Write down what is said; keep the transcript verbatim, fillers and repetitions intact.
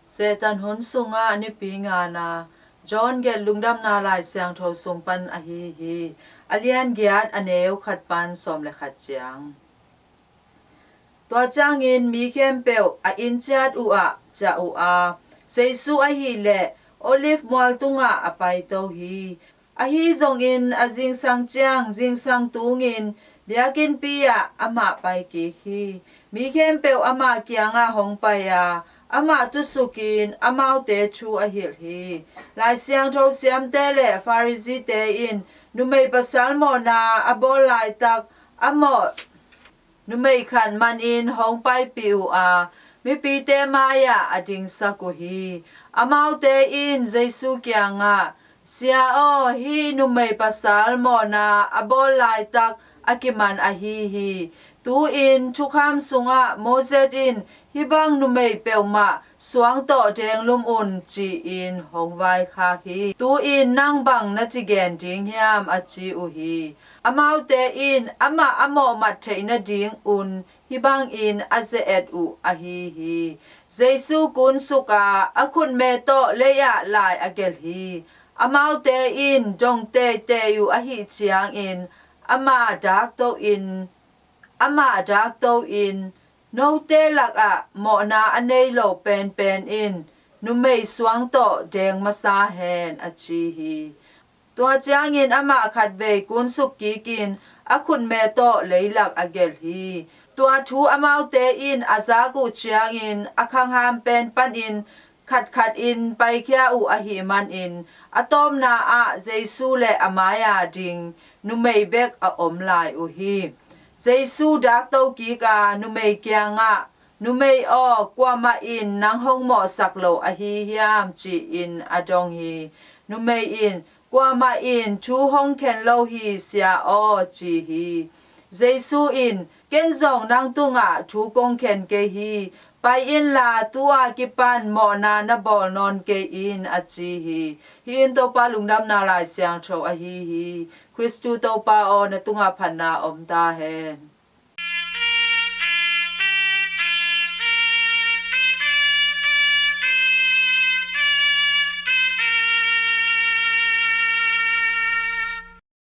Satan hun sungah nipi ngana. John gelh Lungdamna Lai Siangtho sung pan ahi hi. A lian giat, a neu khat pan sawm le khat ciang. Tua ciangin mi khempeuh a inn ciat uhah ciah uh a, Jesu ahileh Olive mual tungah a paito hi. Ahi zongin a zingsang ciang, zingsang tungin biakinnpi ah amah pai kik hi. Mi khempeuh amah kiangah hong pai a, amah tusukin amaute thu a hilh hi. Lai Siangtho siamte le Pharisee-te in numei pasal mawhna a bawl laitak a mawh numei khat manin hong paipih uh a, mipite mai-ah a dingsak uh hi. Amaute in Jesu kiangah, "Sia aw, hih numei pasal mawhna a bawl laitak a kiman ahi hi. Tu-in thukham sungah Moses in hih bang numei peuhmah suang tawh denglum un, ci-in hong vaikhak hi. Tu-in nang bang na ci gen ding hiam?" a ci uh hi. Amaute in amah a mawhmat theih nadingun hih bangin a ze-et uh ahi hi. Jesu kunsuk a, a khutme tawh lei-ah lai a gelh hi. Amaute in dong teitei uh ahih ciangin amah daktoin, amah daktoin, "Note lakah mawhna a nei lo penpen in numei suang tawh deng masa hen," a ci hi. Tua ciangin amah khatvei kunsuk kikin a khutme tawh leilak a gelh hi. Tua thu amaute in a zak uh ciangin a khangham pen panin khatkhatin paikhia uh ahih manin a tawpna ah Jesu le a mai-a ding numei bek a om lai uh hi. Jesu dakto kik a, numei kiangah, "Numei aw, kuamah in nang hong mawhsak lo ahi hiam?" ci-in a dong hi. Numei in, "Kuamah in thu hong khen lo hi, Sia aw," ci hi. Jesu in, "Ken zong nang tungah thu kong khen kei hi. Pai inla, tu-a kipan mawhna na bawl nawn kei in," a ci hi. Hih in Topa Lungdamna Lai Siangtho ahi hi. Khristu Topa aw, na tungah phatna om ta hen.